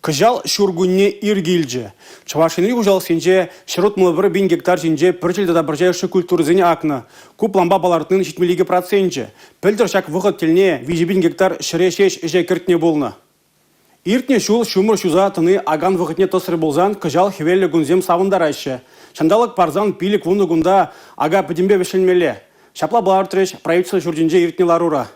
Кӑҫал ҫуркунне ир килчӗ. Чӑваш Енри хуҫалӑхсенче 161 пин гектар ҫинче пӗрчӗллӗ тата пӑрҫа йышши культурӑсене акнӑ. Ку планпа палӑртнин 72 проценчӗ. Пӗлтӗр ҫак вӑхӑт тӗлне 3 пин гектар ҫӗре ҫеҫ ӗҫе кӗртнӗ пулнӑ. Иртнӗ ҫул ҫумӑр ҫуса тӑни акан вӑхӑтне тӑсрӗ пулсан кӑҫал хӗвеллӗ кунсем савӑнтараҫҫӗ. Ҫанталӑк парсан 5-10 кунта ака пӗтӗмпе вӗҫленмелле. Ҫапла палӑртрӗҫ Правительство ҫуртӗнче иртнӗ ларура.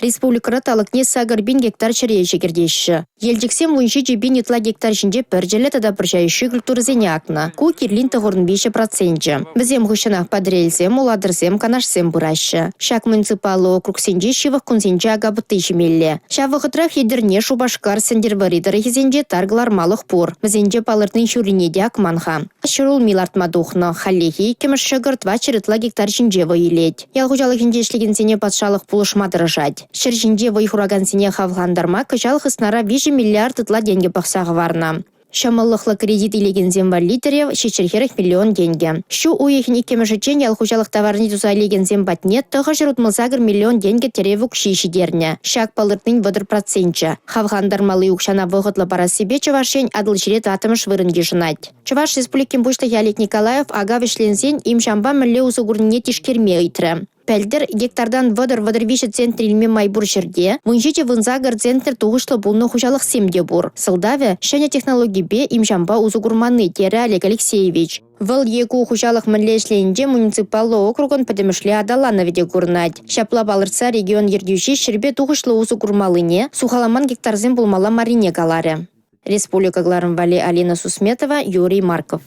Республикӑра талӑкне 8 пин гектар ҫӗре ӗҫе кӗртеҫҫӗ. Елчӗксем 17 пин ытла гектар ҫинче пӗрчӗллӗ тата пӑрҫа йышши культурӑсене акнӑ. Ку кирлин 93 проценчӗ. Вӗсем хыҫҫӑнах Патӑрьелсем, Улатӑрсем, Канашсем пыраҫҫӗ. Ҫак муниципаллӑ округсенче ҫывӑх кунсенче ака пӑтти ҫимелле. Ҫав вӑхӑтрах Етӗрне, Шупашкар, Сӗнтӗрвӑрри тӑрӑхӗсенче тар кӑлармалӑх пур. Вӗсенче палӑртнин ҫуррине те акман-ха. Ҫӗрулми лартма тухнӑ. Хальлӗхе иккӗмӗш ҫӑкӑр 400 ытла гектар ҫинче вӑй илет. Ял хуҫалӑхӗнче ӗҫлекенсене патшалӑх пулӑшма тӑрӑшать. Ҫӗр ҫинче вӑй хуракансене хавхалантарма кӑҫал хыснара 3 миллиард ытла тенкӗ пӑхса хӑварнӑ. Ҫӑмӑллӑхлӑ кредит илекенсем валли тӗрев 740 миллион тенкӗ. Ҫу уйӑхӗн иккӗмӗшӗччен ял хуҫалӑх таварне туса илекенсем патне 968 миллион тенкӗ тӗрев укҫи ҫитернӗ. Ҫак палӑртнин 30 проценчӗ. Хавхалантармалли укҫана вӑхӑтлӑ парассипе Чӑваш Ен Атӑлҫире тӑваттӑмӗш вырӑн йышӑнать. Чӑваш Республикин Пуҫлӑхӗ Олег Николаев ака вӗҫленсен им-ҫампа мӗнле усӑ курнине тишкерме ыйтрӗ. Пӗлтӗр гектартан 30-33 центнер илме май пур ҫӗрте 17-18 центнер тухӑҫлӑ пулнӑ хуҫалӑхсем те пур. Сӑлтавӗ – ҫӗнӗ технологипе им-ҫампа усӑ курманни, терӗ Олег Алексеевич. Вӑл е ку хуҫалӑх мӗнле ӗҫленинче муниципаллӑ округӑн пӗтӗмӗшле аталанӑвӗ те курӑнать. Ҫапла палӑртса регион ертӳҫи ҫӗрпе тухӑҫлӑ усӑ курмаллине, сухаламан гектарсем пулмалла маррине каларӗ. Республика кӑларӑм валли Алина Сусметова, Юрий Марков.